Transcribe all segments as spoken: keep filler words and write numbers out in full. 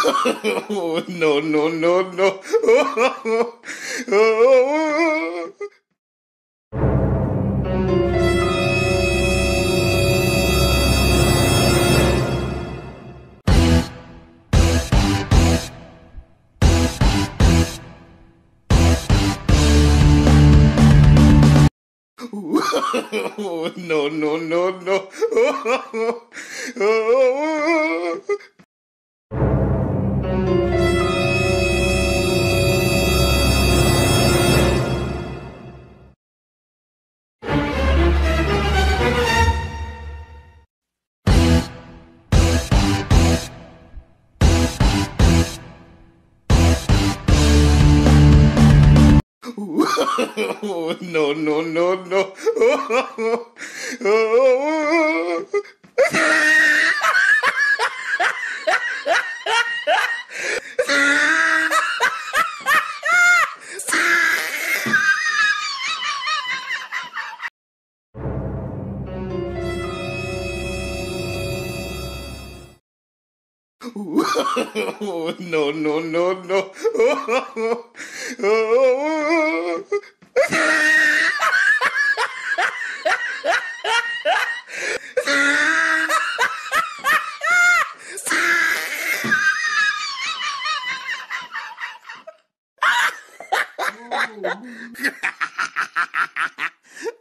Oh, no, no, no, no. No, no, no, no. No, no, no, no. No, no, no, no.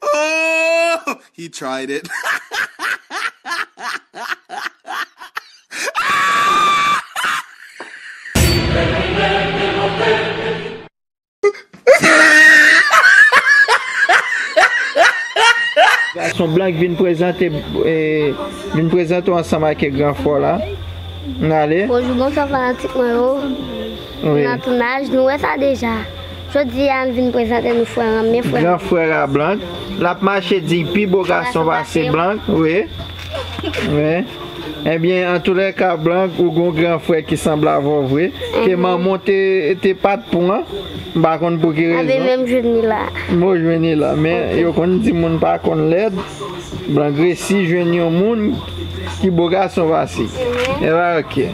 Oh, he tried it. Gason blank vin prezante, eh, vin prezante w ansanm ak gran frè w la. N ale. Bonjou, bonswa fanatik mwen yo. Wi. Nan tounaj, nou wè sa deja. Jodi a, n vin prezante nou frè an, men frè an. Gran frè a blank. L ap mache di pi bo gason pase blank. Wi. Wi. Ebyen, antoulèka, blank, ou gon gran frè ki sanble avè w vre. Ke manman w te, te pa t pran. M pa konn pou ki rezon. Abe menm jwenn li la. M jwenn li la. Men yo konn di moun pa konn lèd. Blank resi jwenn yon moun ki bo gason pase. Ebyen, oke.